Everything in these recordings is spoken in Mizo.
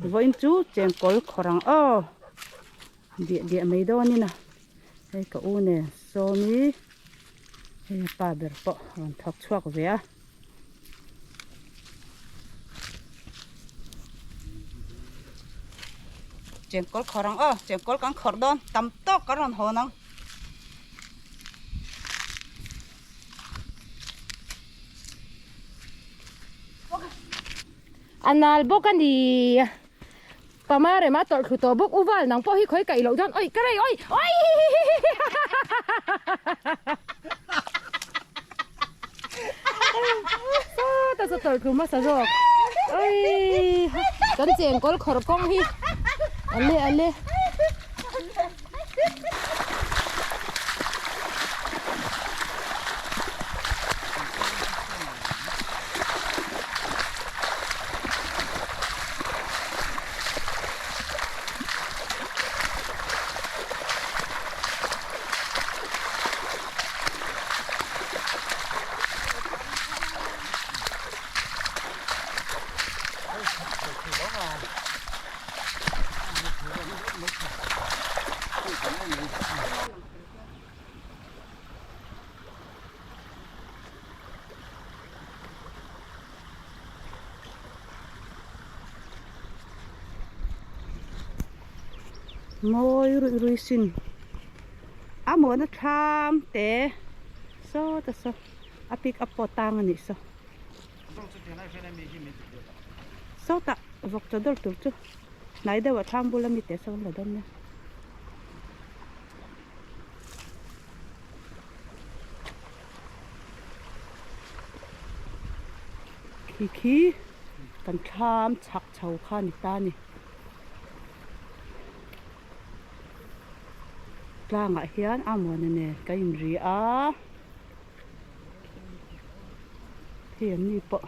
Vawiin chu chengkawl khawr ang aw diah diah mai dawnin a hei ka u nen sawmi hei a pa ber pawh a rawn thawk chhuak ve a. Chengkawl khawr ang aw chengkawl kan khawrh dawn tam tawk kan rawn hawn ang. A nal bawk a ni. Pama rema tawrh thlu tawh bawk u val nang pawh hi khawi kaih loh dawn oi ka rei oi oi sawta saw tawrh thlu hmasa zawk oi kan chengkawl khawrh kawng hi ale ale. Mawi ruih ruih sin a mawhna thlam te sawta saw a pick up pawh tang a nih saw sawtah vawk chaw dawr tur chu hnai deuh ah thlam bula mi te saw an la dawn nia. Khi khi kan thlam chhak chho kha a ni ta a ni. Tlangah hian a muana nen kan inri a, hei an ni pawh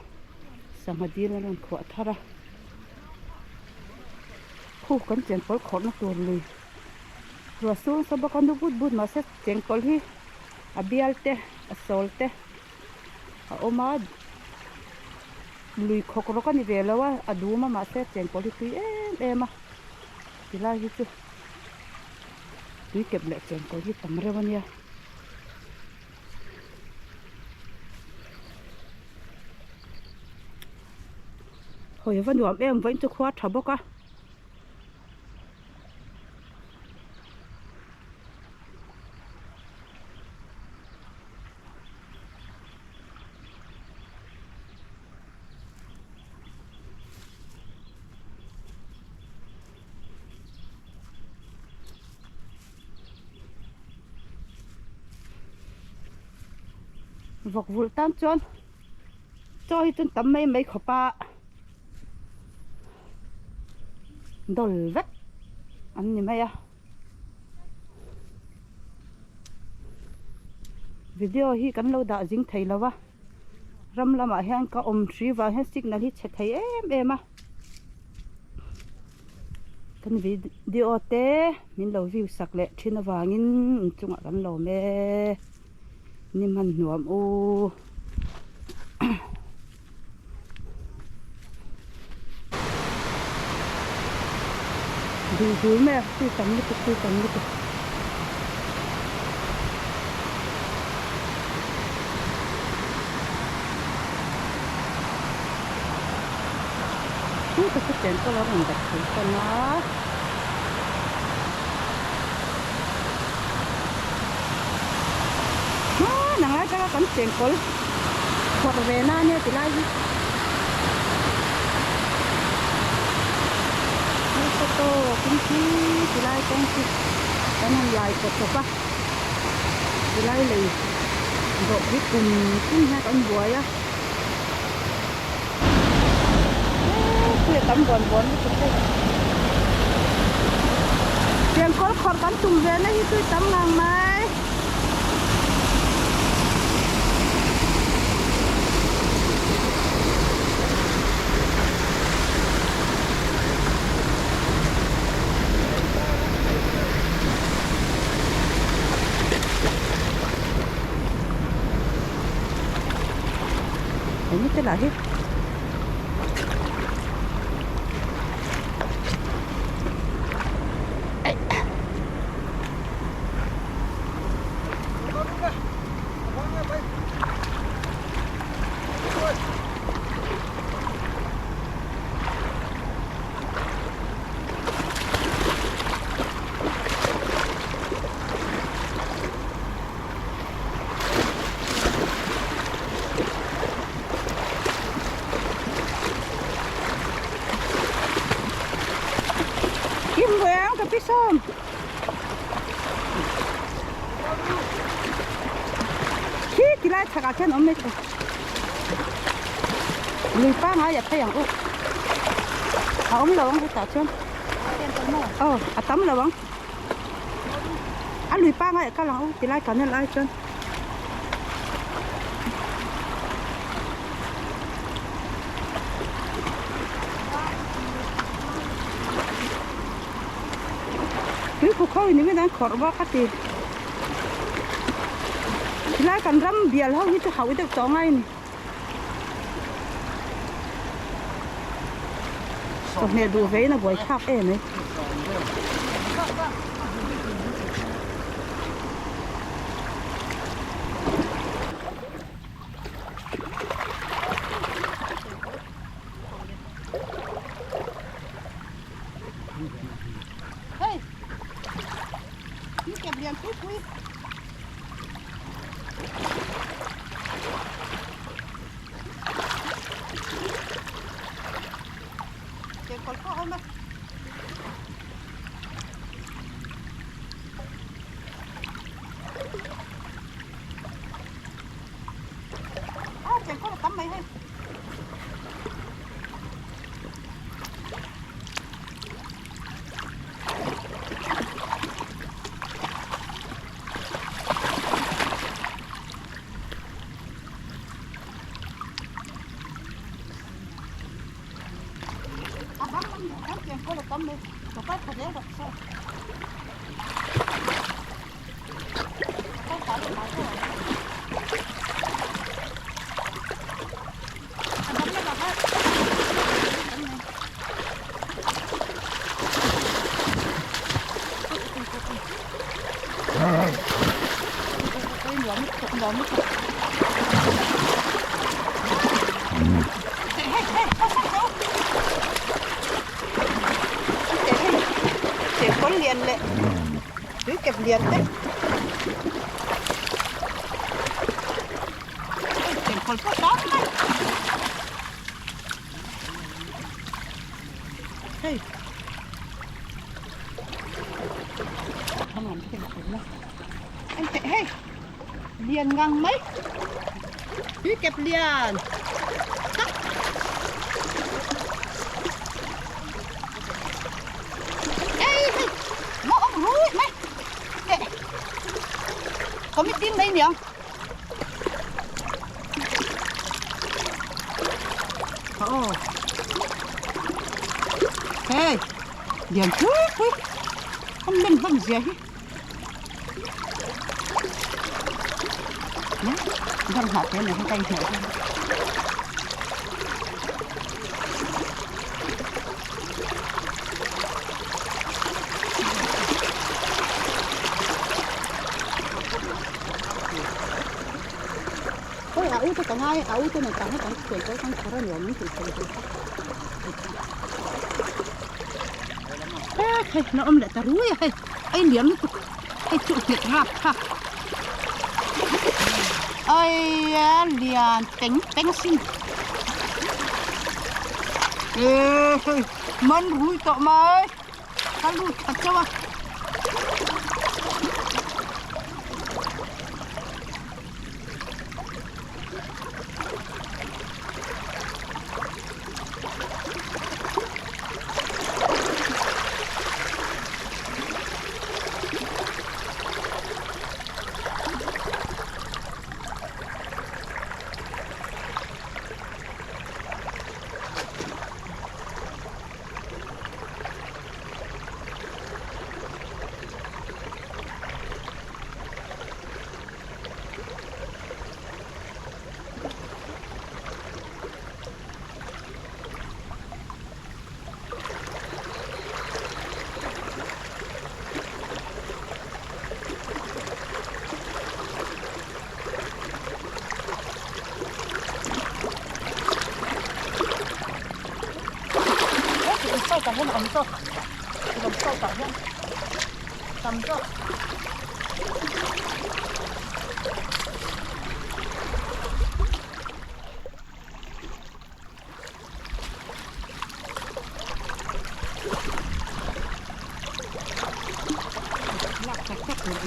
sangha dil an rawn khuah thar a, khu kan chenpawl khawrhna tur lui. Ruah sung sa bawk a nu but but mahse chengkawl hi a bial te a sawl te a awm a lui khawk rawk a ni ve lo a a dum a mahse chengkawl hi tui em em a tilai hi chu tui kep leh chengkawl hi tam reuh a nia. Hawi a va nuam em vawiin chu khua tha bawk a. Vawk vulh tan chuan chaw hi chuan tam mai mai khawp a. Dawl vek an ni mai a video hi kan lo dah zing thei lo va ram lamah hian ka awm hri vang hian signal hi chhe thei em em a kan video te min lo view sak leh thin avangin inchungah kan lawm e ni hman hnuam u. Duh dul mai a tui tam lutuk tui tam lutuk. Chu tak chu chen pawh a rawn dat thei tan a. Hmanah ngai taka kan chengkawl phawrh ve na ania ti lai hi. Nasa tawk in khi ti lai kawng chu kan han lai tawp tawp a ti lai lei zawh hi kum kum hian kan buai a. Tui a tam buan buan lutuk hei. Chengkawl khawrh kan tum ve na hi tui tam ngang mai. Eng te lah hi. Pi Sawm. Khi ti lai chhakah khian awm mai tawh. Lui pangai a phei ang u. A awm lo ang hetah chuan. Aw a tam lo ang. A lui pangai a kal ang u ti lai canal ai chuan. Tui khu kho in min an khawrh bawk a ti. Tilai kan ram bial ho hi chu hauh deuh tawh ngai a ni. Chawhmeh duh ve in a buai thlak em ai. Hei, ni kep lian pui pui. Chengkawl pawh a awm a. A chengkawl a tam mai hei. A bang lam kan chengkawl a tam mai tawkai tha zel rawh se. Tawkai tha leh mai deuh ang. A bang lamah khan tam mai. Chengkawl lian leh tui kep lian te chengkawl pawh tam mai hei. Hei lian ngang mai tui kep lian tak ei hei nó awm rui mai keh có mi tin mai niang oh hei lian pui pui an len hlawm zia hi dang hnah te nen hian ka inhmeh zel Oi a u te ka ngai a u te nen tah hian kan chhuan pawh kan khawr a nuam an tih thei ve hei na awm leh ta rui a hei a inliam lutuk hei chu nghet rap thlak ai a lian teng teng a sin e hei man rui tawh mai ka lut khat chauh a.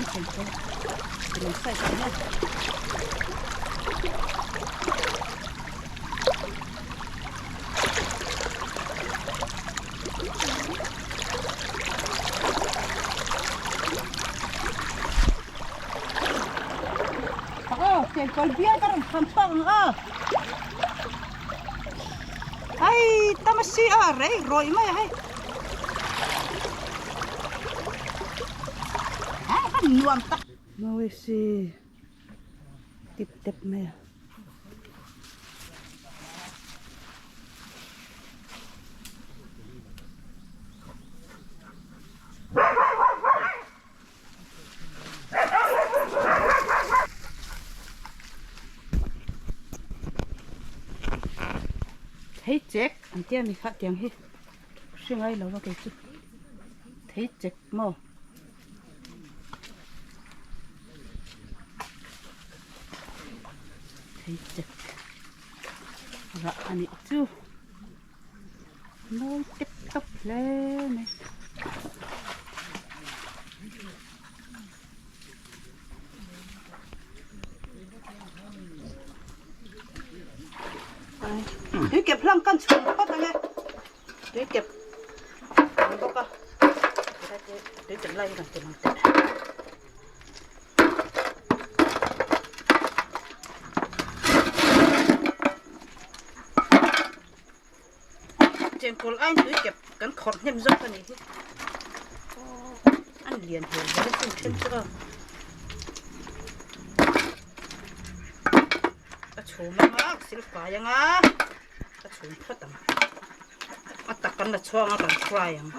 Kan chengkawl lam side ah hian. Aw chengkawl bial ka rawn kham chhuak ang aw. Ai tam a si a rei rawih mai a hei. Ai kan nuam tak. Mawi si tip tep mai a. Thei chek an tia mi kha tiang hi hre ngai lo va kei chu thei chek maw thei chek rah a nih chu mawi tep tawp hle mai. Tui kep hlang kan chhung phawt ang e tui kep ang bawk a tui kep lai hi kan ti lang teh. Chengkawl aiin tui kep kan khawrh hnem zawk a nih hi. An lian hmel hle a sin then chu aw. Ka chhum anga ka sil fai anga ka chhum phawt ang. A tak kan la chhuak anga kan fry ang.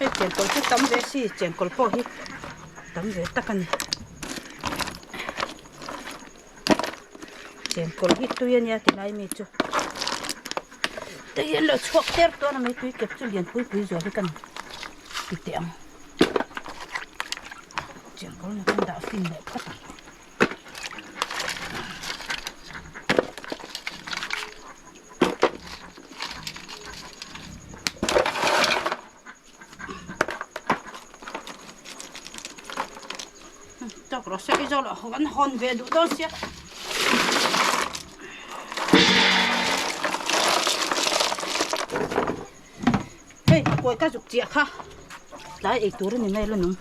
Hei chengkawl chu tam ve si chengkawl pawh hi tam ve tak a ni chengkawl hi tui a nia ti lai mi chu tui an lo chhuak ter dawn a mai tui kep chu lian pui pui zual hi ka ti teh ang chengkawl ni kan dah fin leh phawt ang. Tawk rawh se Aizawl ah an hawn ve duh dawn sia. Hei kawi ka zuk chiah kha tlai ei tur a ni mai la nung.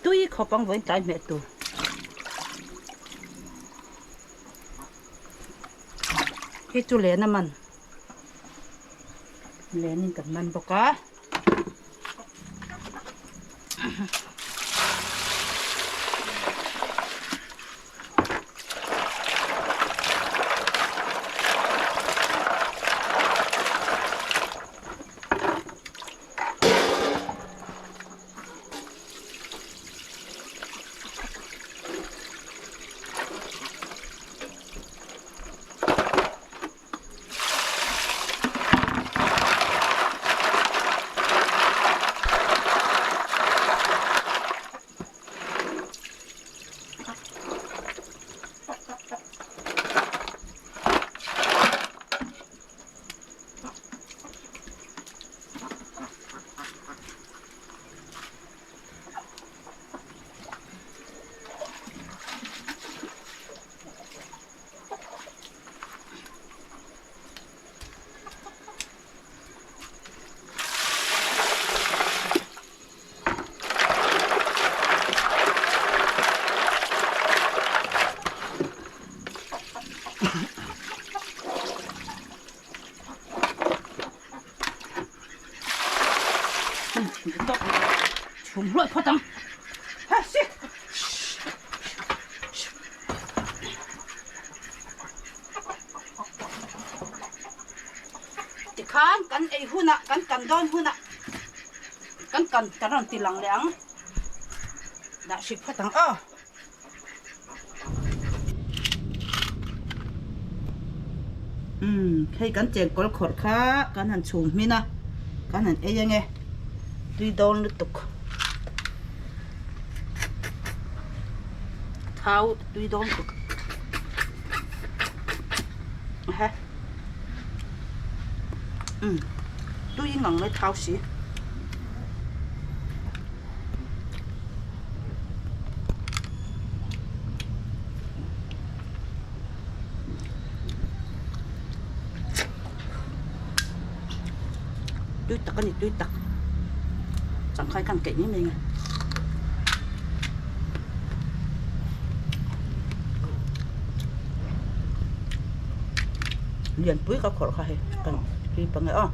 Tui khawp ang vawiin tlai hmeh tur. Hei chu len a man. Lenin kan man bawk a. Chhum hluai phawt ang. Ha si. Tikhan kan ei hunah kan kan dawn hunah kan kan kan rawn ti lang leh ang. Dah hrih phawt ang aw. Umm hei kan chengkawl khawrh kha kan han chhum hmin a kan han ei ange tui dawn lutuk thau tui dawn lutuk ha umm tui ngang mai thau si. Tui tak a ni tui tak changkhai khan keih mai mai nge lianpui ka khawrh kha hei kan tui pang e aw.